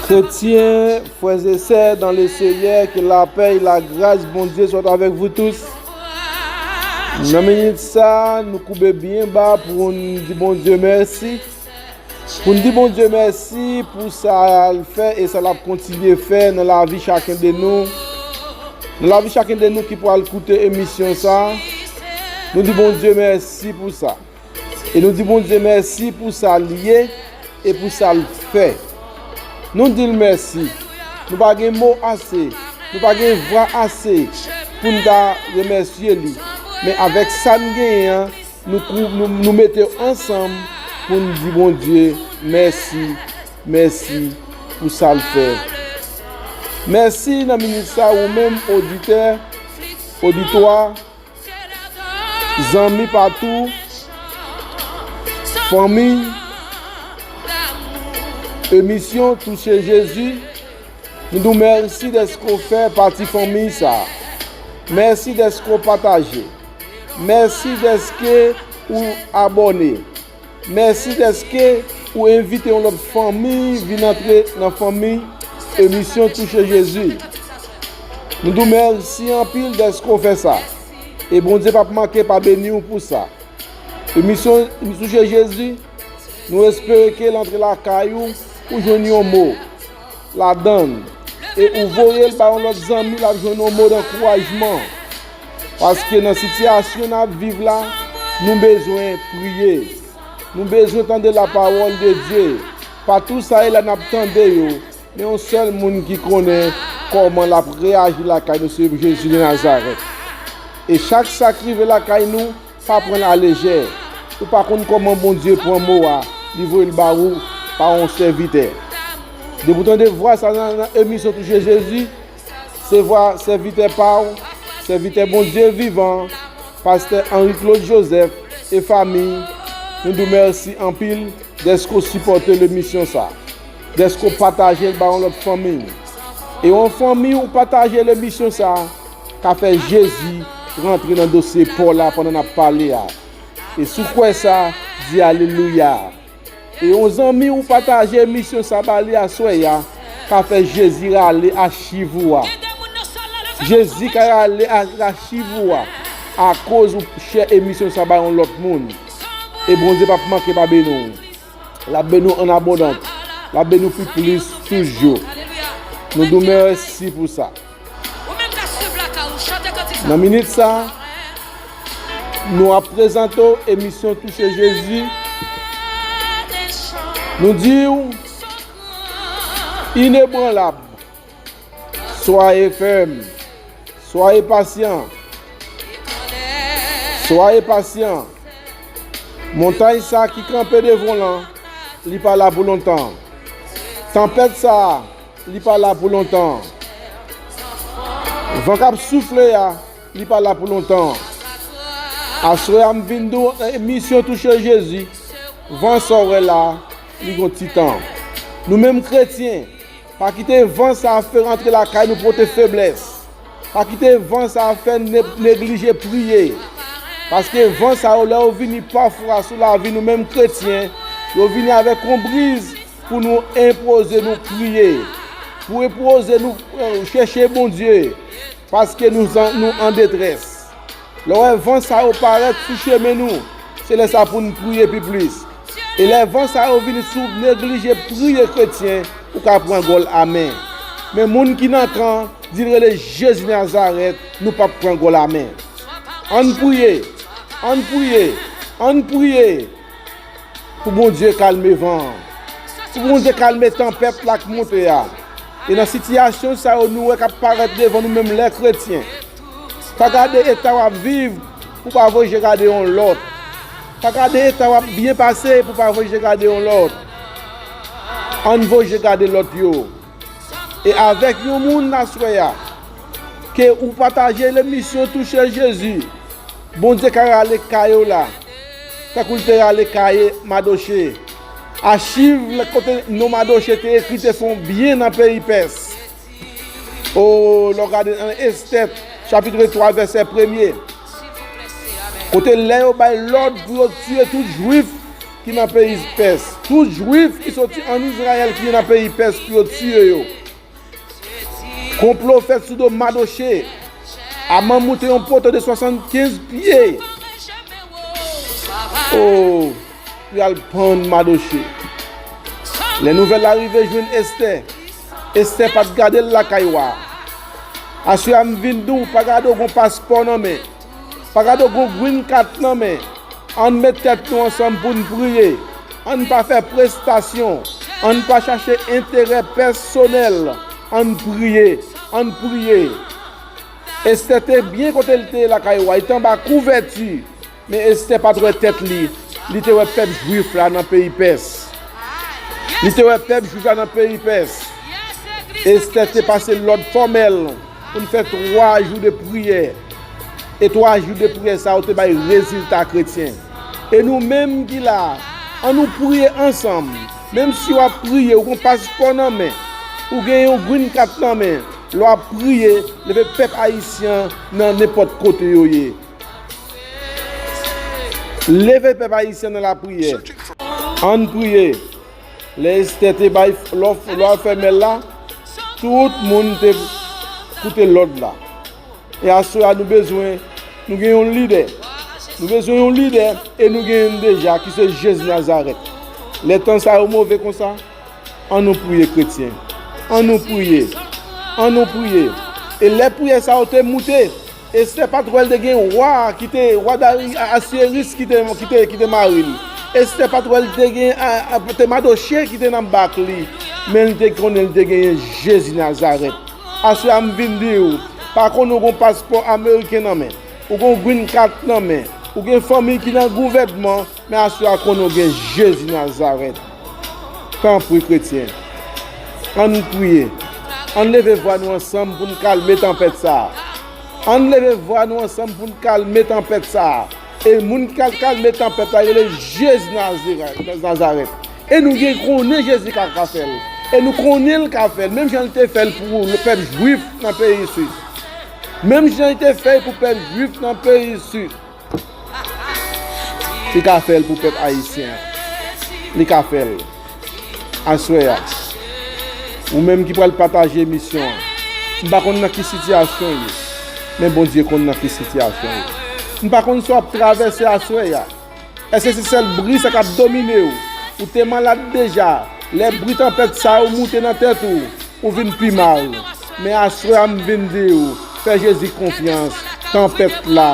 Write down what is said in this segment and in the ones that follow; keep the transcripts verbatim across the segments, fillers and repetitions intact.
Chrétiens, frères et sœurs dans le Seigneur, que la paix et la grâce Bondye soit avec vous tous. Nan minit sa, nou koube byen ba pou n di Bondye mèsi. Pou n di Bondye mèsi pou sa l fè e sa l ap kontinye fè nan lavi chaken de nou. Nan lavi chaken de nou ki pral koute emisyon sa, nou di Bondye mèsi pou sa. E nou di Bondye mèsi pou sa l ye e pou sa l fè. Nou di l mèsi. Nou pa gen mo ase. Nou pa gen vwa ase pou n ta remèsye li. Men avèk sa n genyen an, nou, kou- nou, nou mete ansanm pou n di Bondye mèsi, mèsi pou sa l fè. Mèsi nan minit sa ou menm oditè, oditwa, zanmi patou, fanmi, emisyon Touche Jezi, nou di w mèsi dèske w fè pati fanmi sa. Mèsi dèske w pataje. Mèsi dèske ou abòne. Mèsi dèske ou envite yon lòt fanmi vin antre nan fanmi emisyon Touche Jezi. Nou di w mèsi anpil dèske w fè sa. E Bondye p ap manke pa beni w pou sa. Emisyon Touche Jezi, nou espere ke l antre lakay ou, ou jwenn yon mo ladan l, e ou voye l ba yon lòt zanmi, l ap jwenn yon mo dankourajman. Paske nan sitiyasyon n ap viv la, nou bezwen priye. Nou bezwen tande lapawòl de Dye. Pa tou sa e la n ap tande yo, men yon sèl moun ki konnen kòman l ap reyaji lakay nou, se Jezi de Nazarèt. E chak sa k rive lakay nou, pa pran l alejè. Ou pa konn kòman Bondye pran mo a, li voye l ba ou pa yon sèvitè. Depi w tande vwa sa nan, nan emisyon Touche Jezi, se vwa sèvitè pa w, sèvitè Bondye vivan, pastè Henri Claude Joseph e fanmi, nou di w mèsi anpil dèske w sipòte lemisyon sa, dèske w pataje l ba yon lòt fanmi. E yon fanmi ou pataje lemisyon sa, ka fè Jezi rantre nan dosye pa w la pandan n ap pale a. E si w kwè sa, di alelouya. E yon zanmi ou pataje emisyon sa ba li aswè a, ka fè Jezi rale achiv ou a. Jezi ka rale a- achiv ou a, akoz ou share emisyon sa ba yon lòt moun. E Bondye p ap manke pa beni w. L ap beni w an abondans. L ap beni w pi plis toujou. Nou di w mèsi pou sa. Nan minit sa, nou ap prezante w emisyon Touche Jezi. Nou di w, inebranlab, soyez ferme, soyez patient, soyez patient. Montay sa ki kanpe devan w lan, li pa la pou lontan. Tanpèt sa, li pa la pou lontan. Van k ap soufle a, li pa la pou lontan. Aswè a m vin di w, emisyon Touche Jezi, van sa w wè la, li gon ti tan. Nou menm kretyen, pa kite van sa fè rantre lakay nou pote feblès. Pa kite van sa fè n ne- neglije priye. Paske van sa yo, lè yo vini pafwa sou lavi nou menm kretyen, yo vini avèk yon briz pou nou enpoze nou priye, pou enpoze nou, eh, chèche Bondye, paske nou, an- nou an detrès. Lè w wè van sa yo parèt sou chemen nou, se lè sa pou n priye pi plis. E lè van sa yo vini, si w neglije priye kretyen, ou ka pran gòl amè. Men moun ki nan kan, di l rele Jezi Nazarèt, nou p ap pran gòl amè. Ann priye, ann priye, ann priye. Pou Bondye kalme van an. Pou Bondye kalme tanpèt la k monte a. E nan sitiyasyon sa yo nou wè k ap parèt devan nou menm lè kretyen. Pa gade eta w ap viv pou pa voye je gade yon lòt. Pa gade eta w ap byen pase pou pa voye je gade yon lòt. Ann voye je gade lòt yo. E avèk yon moun aswè a, ke ou pataje lemisyon Touche Jezi, Bondye ka rale kay ou la, tankou l te rale kay Madoche. Achiv kote non Madoche te ekri te fè yon byen nan peyi Pès. O, lè w gade nan Estè, chapit twa, vèsè premye, kote lè yo bay lòd pou yo tiye tout Jwif ki nan peyi Pès. tout Jwif ki soti ann Izrayèl ki nan peyi Pès pou yo tiye yo. Konplo fèt sou do Madoche. Aman moute yon poto de swasannkenz pye. O, pou y al pann Madoche. Lè nouvèl la rive jwenn Estè, Estè pa t gade l lakay wa a. Aswè a m vin di w, pa gade w gon paspò nan men. Pa gade w gon green card nan men. Ann met tèt nou ansanm pou n priye. Ann pa fè prestasyon. Ann pa chache enterè pèsonèl. Ann priye. Ann priye. Estè te byen kote l te ye lakay wa. Li te anba kouvèti. Men Estè pa t wè tèt li. Li te wè pèp Jwif la nan peyi Pès. Li te wè pèp Jwif la nan peyi Pès. Estè te pase lòd fòmèl pou n fè twa jou de priyè. E twa jou de priyè sa yo te bay rezilta, kretyen. E nou menm ki la a, ann nou priye ansanm. Menm si w ap priye, ou gon paspò nan men, ou gen yon green card nan men, lè w ap priye, leve pèp ayisyen an nan nenpòt kote yo ye. Leve pèp ayisyen nan lapriyè. Ann priye. Lè Estè te bay lò, lò fòmèl la, tout moun te koute lòd la. E aswè a nou bezwen, nou gen yon lidè. Nou bezwen yon lidè e nou gen youn deja ki se Jezi Nazarèt. Lè tan sa yo move konsa, ann nou priye kretyen. Ann nou priye. Ann nou priye. E lè priyè sa yo te moute, Estè pa t wè l te gen wa ki te, wa Dari, Asyeris ki te, ki te, ki te mari l. Estè pa t wè l te gen, a, a, te Madoche ki te nan bak li. Men l te konnen l te genyen Jezi Nazarèt. Aswè a m vin di w, pa konnen w gon paspò ameriken nan men, ou gon green card nan men, ou gen fanmi ki nan gouvènman, men aswè a konnen w gen Jezi Nazarèt. Tanpri, kretyen, ann priye. Ann leve vwa nou ansanm pou n kalme tanpèt sa a. Ann leve vwa nou ansanm pou n kalme tanpèt sa a. E moun ki ka kalme tanpèt la rele Jezi Nazarèt. E nou gen konnen Jezi ka, ka fè l. E nou konnen l ka fè l. Menm jan l te fè l pou pèp jwif nan peyi Sis. Menm jan l te fè l pou pèp jwif nan peyi Sis. Li ka fè l pou pèp ayisyen an. Li ka fè l. Aswè a, ou menm ki pral pataje emisyon an, m pa konn nan ki sitiyasyon w ye, men Bondye konn nan ki sitiyasyon w ye. M pa konn sa w ap travèse aswè a. Èske se sèl bri sa k ap domine w? Ou te malad deja. Lè bri tanpèt sa yo moute nan tèt ou, ou vin pi mal. Men aswè a m vin di w, fè Jezi konfyans. Tanpèt la,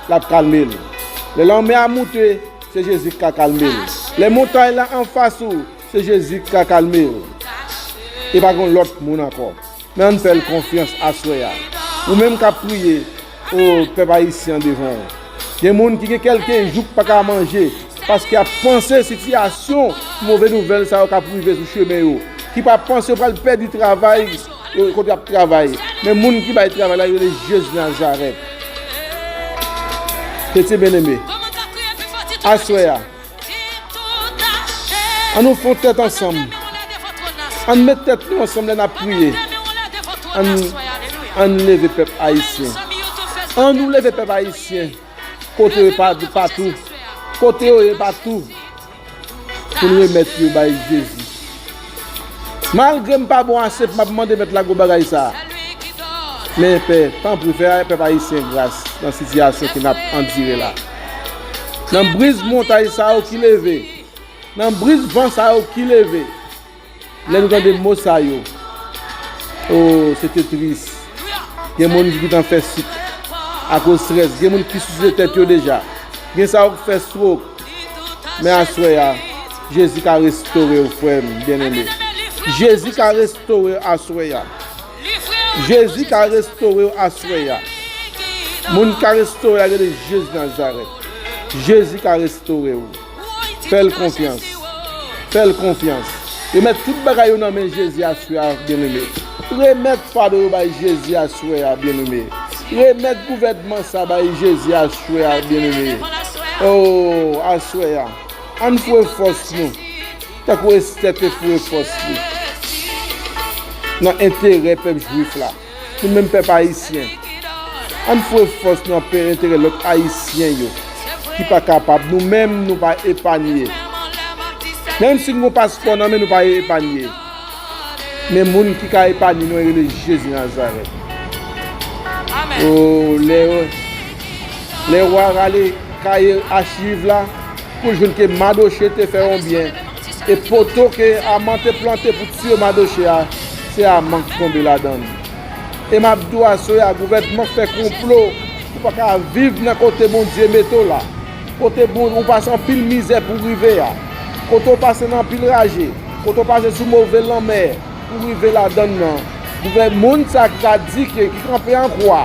l ap kalme l. Lè lanmè a moute, se Jezi k ka kalme l. Lè montay la anfas ou, se Jezi k ka kalme l. E pa gen lòt moun ankò. Men ann fè l konfyans aswè a. Ou menm k ap priye, o, pèp ayisyen an devan w. Gen moun ki gen kèlke jou k pa ka manje, paske y ap panse sitiyasyon move nouvèl sa yo k ap rive sou chemen yo, ki pa panse yo pral pèdi travay, e, kote y ap travay. Men moun ki bay travay la, yo rele Jezi Nazarèt. Kretyen byeneme, aswè a, ann nou fè yon tèt ansanm. Ann met tèt nou ansanm lè n ap priye. Ann, ann leve pèp ayisyen. Ann nou leve pèp ayisyen. Kote yo ye pa, patou. Kote yo ye patou. Pou n remèt yo bay Jezi. Malgre m pa bon ase pou m ap mande Mèt la gwo bagay sa a. Men Pè, tanpri fè pèp ayisyen gras nan sitiyasyon ke n ap andire la. Nan briz montay sa yo ki leve, nan briz van sa yo ki leve, lè nou tande mo sa yo, o, se te tris. Gen moun ki gentan fè sik akoz estrès. Gen moun ki souse tèt yo deja. Gen sa yo k fè stroke. Men aswè a, Jezi ka restore w, frè m byeneme. Jezi ka restore w aswè a. Jezi ka restore w aswè a. Moun ki ka restore w la, rele Jezi Nazarèt. Jezi ka restore w. Fè l konfyans. Fè l konfyans. Remèt tout bagay yo nan men Jezi aswè a, byeneme. Remèt fado yo bay Jezi aswè a, byeneme. Remèt gouvènman sa bay Jezi aswè a, byeneme. O, aswè a, ann foure fòs nou, tankou Estè te foure fòs li, nan enterè pèp jwif la. Nou menm pèp ayisyen, ann foure fòs nou nan enterè lòt ayisyen yo ki pa kapab. Nou menm, nou pa epanye. Menm si n gon paspò nan men nou pa epanye. Men moun ki ka epanye nou rele Jezi Nazarèt. O, lè, lè w a rale kaye achiv la, pou l jwenn ke Madoche te fè yon byen. E poto ke Aman te plante pou tiye Madoche a, se Aman k tonbe ladan l. E m ap di w aswè a, gouvènman k fè konplo, ou pa ka viv nan kote Bondye mete w la. Kote bon, ou pase anpil mizè pou w rive a. Kote w pase nan anpil raje. Kote w pase sou move lanmè pou w rive ladan l nan. Gouvè-, moun sa ki ka di ke, ki kanpe an kwa.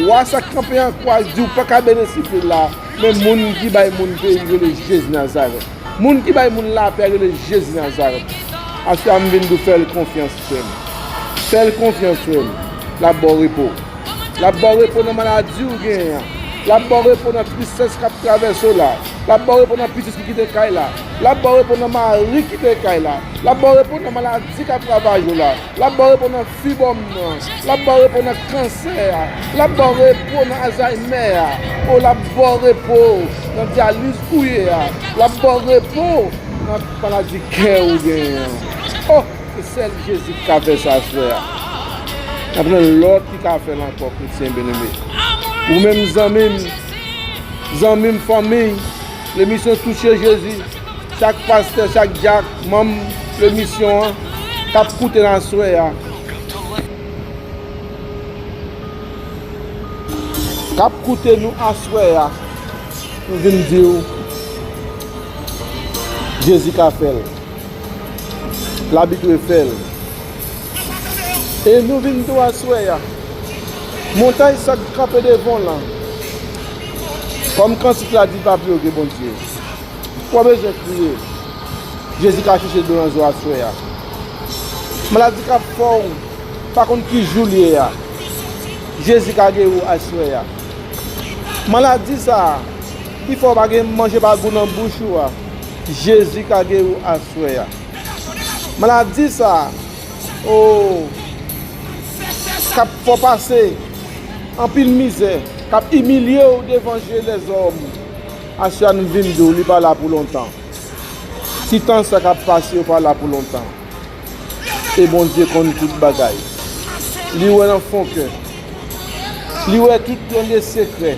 Wa sa k kanpe an kwa, di w pa ka beni sipli la. Men moun ki bay moun peyi rele Jezi Nazarèt. Moun ki bay moun lapè rele Jezi Nazarèt. Aswè a m vin di w fè l konfyans, frè m. Fè l konfyans, frè m. L ap ba w repo. L ap ba w repo nan maladi w genyen an. L ap ba w repo nan tristès k ap travèse w la. L ap ba w repo nan pitit ki kite kay la. L ap ba w repo nan mari ki kite kay la. L ap ba w repo nan maladi k ap ravaje w la. L ap ba w repo nan fibòm nan. L ap ba w repo nan kansè a. L ap ba w repo nan Alzheimer a. O, l ap ba w repo nan dyaliz ou ye a. L ap ba w repo nan maladi kè ou genyen an. O, se sèl Jezi ki ka fè sa aswè a. N ap jwenn lòt ki ka fè l ankò, kretyen byeneme. Ou menm zanmi m, zanmi m, fanmi, lemisyon Touche Jezi. Chak pastè, chak dyak, manm lemisyon an, k ap koute n aswè a, k ap koute nou aswè a, nou vin di w, Jezi ka fè l. L abitye fè l. E nou vin di w aswè a, montay sa k kanpe devan w lan, kòm kantik la di, pa ploke Bondye. Ou pa bezwen kriye. Jezi ka chouche dlo nan zo aswè a. Maladi k ap fè w pa konn ki jou l ye a, Jezi ka geri w aswè a. Maladi sa a ki fè w pa gen manje pa gou nan bouch ou a, Jezi ka geri w aswè a. Maladi sa a, o, k ap fè w pase anpil mizè, k ap imilye w devan je lèzòm, aswè a n vin di w, li pa la pou lontan. Ti tan sa k ap pase yo pa la pou lontan. E Bondye konn tout bagay. Li wè nan fon kè. Li wè tout nan de sekrè.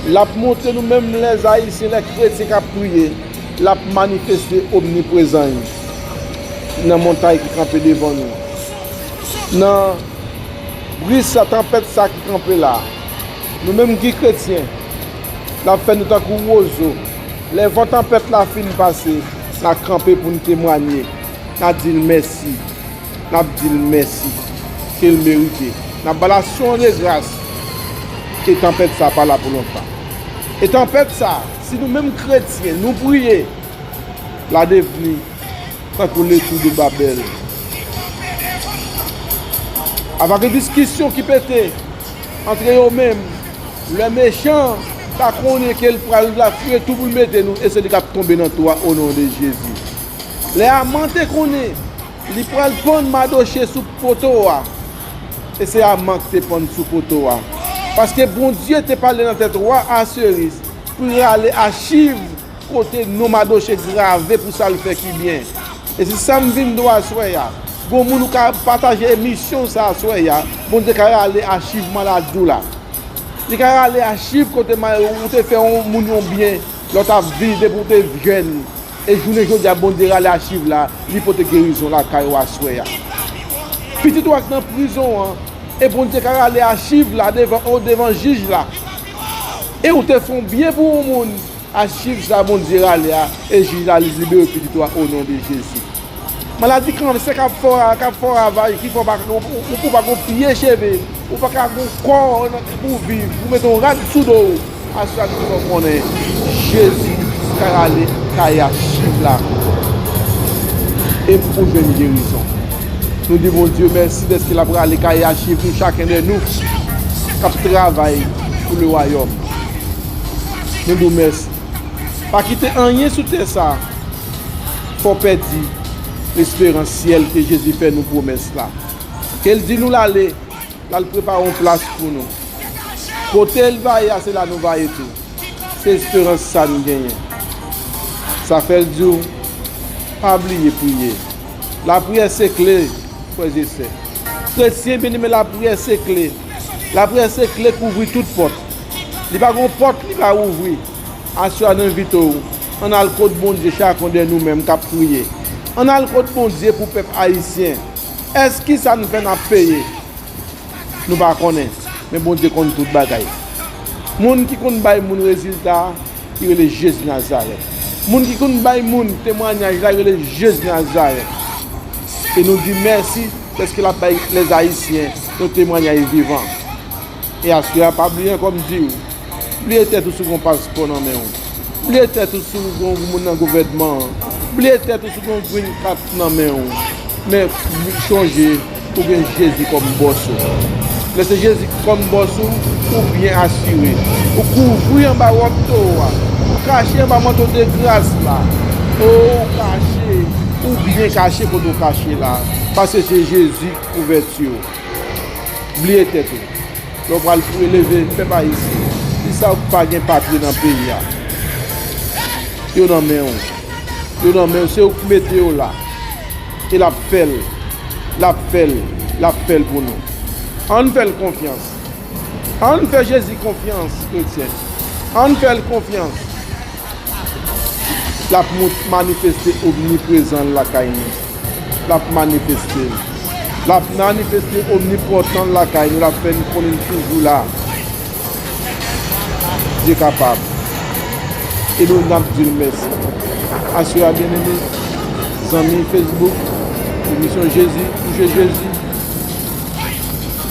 L ap montre nou menm lèzayisyen, lè kretyen k ap priye. L ap manifeste omniprezans li nan montay ki kanpe devan nou. Nan bri sa, tanpèt sa ki kanpe la. Nou menm ki kretyen, l ap fè nou tankou wozo. Lè van tanpèt la fin pase, n a kanpe pou n temwanye. N a di l mèsi. N ap di l mèsi ke l merite. N ap ba l aksyon de gras ke tanpèt sa pa la pou lontan. E tanpèt sa, si nou menm kretyen, nou priye, l a devni tankou letou de Babèl. Ava gen diskisyon ki pete antre yo menm, lè mechan ta konnen ke l pral la fouye tou pou l mete nou, e se li k ap tonbe nan tou a, o non de Jezi. Lè Aman te konnen li pral pann Madoche sou poto a, e se Aman ki te pann sou poto a. Paske Bondye te pale nan tèt wa Aseris pou l rale achiv kote non Madoche grave pou sa l fè ki byen. E se sa m vin di w aswè a. Gon moun ou ka pataje emisyon sa aswè a, Bondye ka rale achiv maladi w la. Li ka rale achiv kote ma-, ou te fè yon moun yon byen, lè w t ap viv depi w te jèn. E jounen jodi a, Bondye rale achiv la, li pote gerizon lakay ou aswè a. Pitit ou a k nan prizon an, e Bondye ka rale achiv la devan, o, devan jij la. E ou te fè yon byen pou yon moun, achiv sa Bondye rale a, e jij la li libere pitit ou a, o non de Jezi. Maladi kansè k ap fè w, k ap fè w ravaj, ki fè w pa, ou, ou, ou pa gon pye cheve, ou pa ka gon kò nan, pou w viv, pou mete yon rad sou do w. Aswè a nou fè w konnen Jezi ka rale kay achiv la e pou jwenn gerizon. Nou di Bondye mèsi dèske l ap rale kay achiv nou, chaken de nou k ap travay pou le wayòm. Nou di w mèsi. Pa kite anyen sou tè sa fè w pèdi lesperans syèl ke Jezi fè nou pwomès la. Ke l di nou l ale, l al prepare yon plas pou nou. Kote l va ye a, se la nou va ye tou. Se esperans sa n genyen. Sa fè l di w, Pa bliye priye. Lapriyè se kle, frè e sè. Kretyen byeneme, lapriyè se kle. Lapriyè se kle k ouvri tout pòt. Li pa gon pòt li pa ouvri. Aswè a, n envite w, ann al kot Bondye, chak yon de nou menm k ap priye. Ann al kot Bondye pou pèp ayisyen. Èske sa n fè n ap peye? Nou pa konnen, men Bondye konn tout bagay. Moun ki konn bay moun rezilta a, li rele Jezi Nazarèt. Moun ki konn bay moun temwayaj la, li rele Jezi Nazarèt. E nou di mèsi, paske l ap bay lèzayisyen yon temwayaj vivan. E aswè a, pa bliye ankò, m di w, bliye tèt ou si w gen yon paspò nan men w. Bliye tèt ou si w gen yon moun nan gouvènman an. Bliye tèt ou si w gen yon green card nan men w. Men, chonje, ou gen Jezi kòm bòs ou. Lè se Jezi kòm bòs ou, ou byen asire. Ou kouvri anba wòb towo a. Ou kache anba manto de gras la. O, ou kache. Ou byen kache kote w kache la. Paske se Jezi kouvèti w. Bliye tèt ou. Lè w pral priye, leve, pèp ayisyen. Kisa w pa gen papye nan peyi a? Yo nan men w. Yo nan men w. Se ou k mete yo la. E l ap fè l. L ap fè l. L ap fè l pou nou. Ann fè l konfyans. Ann fè Jezi konfyans, kretyen. Ann fè l konfyans. L ap mou-, manifeste omniprezan l lakay nou. L ap manifeste l. L ap manifeste omnipòtan l lakay nou. L ap fè n konnen l toujou la. Dye kapab. E nou, n ap di l mèsi. Aswè a, byeneme, zanmi Facebook, emisyon Jezi, touche Jezi.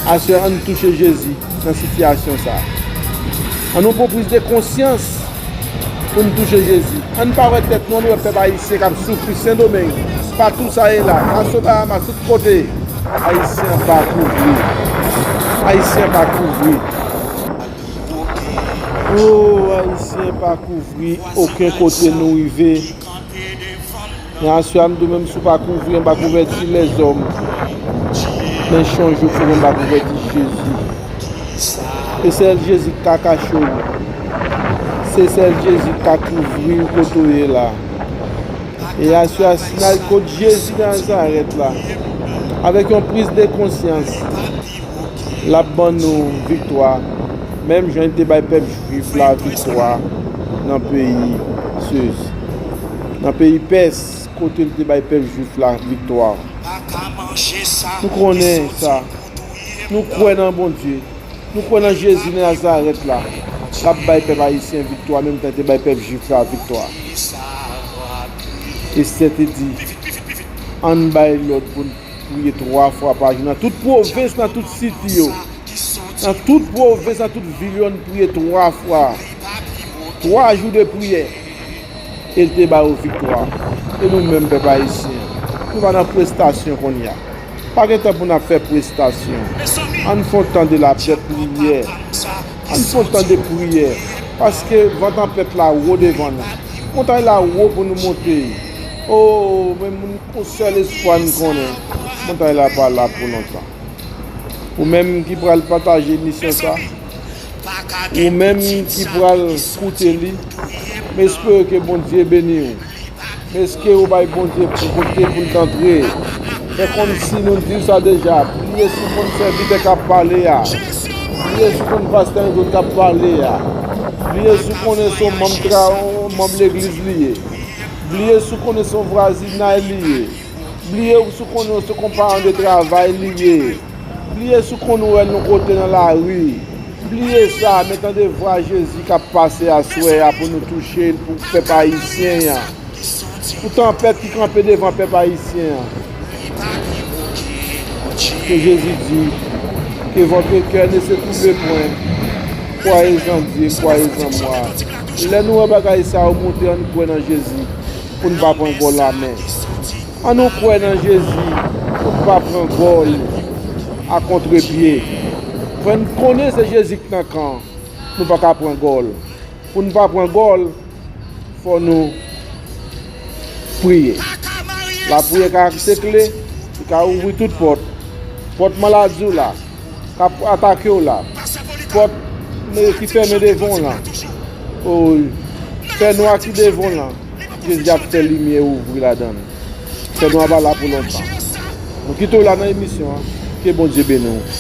Aswè a, ann touche Jezi nan sitiyasyon sa a. Ann nou pran priz de konsyans pou n touche Jezi. Ann pa wè tèt nou, ann wè pèp ayisyen k ap soufri Sendomeng, patou sa ye la, Naso Bahamas, tout kote. Ayisyen pa kouvri. Ayisyen pa kouvri. O, Ayisyen pa kouvri okenn kote nou rive. Men aswè a, m di w, menm si w pa kouvri anba kouvèti lèzòm, men chonje w kouvri anba kouvèti Jezi. Se sèl Jezi k ka kache w. Se sèl Jezi k ka kouvri w kote w ye la. E aswè a, si n al kot Jezi Nazarèt la, avèk yon priz de konsyans, l ap ban nou viktwa, menm jan l te bay pèp jwif la viktwa nan peyi Siz, nan peyi Pès, kote l te bay pèp jwif la viktwa. Nou konnen sa. Nou kwè nan Bondye. Nou kwè nan Jezi Nazarèt la. L ap bay pèp ayisyen viktwa, menm jan l te bay pèp jwif la viktwa. Estè te di, ann bay lòd pou n priye twa fwa pa jou nan tout pwovens, nan tout siti yo. Nan tout pwovens, nan tout vil yo, ann priye twa fwa. Twa jou de priyè. E l te ba yo viktwa. E nou menm, pèp ayisyen, nou pa nan prestasyon kounye a. Pa gen tan pou n ap fè prestasyon. Ann fè yon tan de lapè, priyè. Ann fè yon tan de priyè. Paske van tanpèt la wo devan nou. Montay la wo pou nou monte. O, men moun, yon sèl espwa n konnen. Montay la pa la pou lontan. Ou menm ki pral pataje emisyon sa, ou menm ki pral koute li, m espere ke Bondye beni w. M espere w bay Bondye pou kote pou l t antre. Fè kòmsi nou di w sa deja. Bliye si w konn sèvitè k ap pale a. Bliye si w konn pastè Andrew k ap pale a. Bliye si w konnen se yon manm tra-, yon manm legliz li ye. Bliye si w konnen se yon vwazinay li ye. Bliye si w konnen se konpayon de travay li ye. Bliye si w konn wè l yon kote nan lari. Bliye sa, men tande vwa Jezi k ap pase aswè a pou nou touche l pou pèp ayisyen an. Pou tanpèt ki kanpe devan pèp ayisyen an. Ke Jezi di, que votre cœur ne se trouble point, croyez en Dieu, croyez en moi. Lè nou wè bagay sa yo monte, ann kwè nan Jezi, pou n pa pran gòl a men. Ann nou kwè nan Jezi, pou n pa pran gòl a kontrepye. Fò n konnen se Jezi k nan kan, nou pa ka pran gòl. Pou n pa pran gòl, fò nou priye. Lapriyè ka se kle, li ka ouvri tout pòt. Pòt maladi w la, k ap atake w la. Pòt ki fèmen devan w lan. O, fènwa ki devan w lan. Jezi ap fè limyè ouvri ladan l. Fè nou ava la pou lontan. Nou kite w la nan emisyon an. Ke Bondye beni w.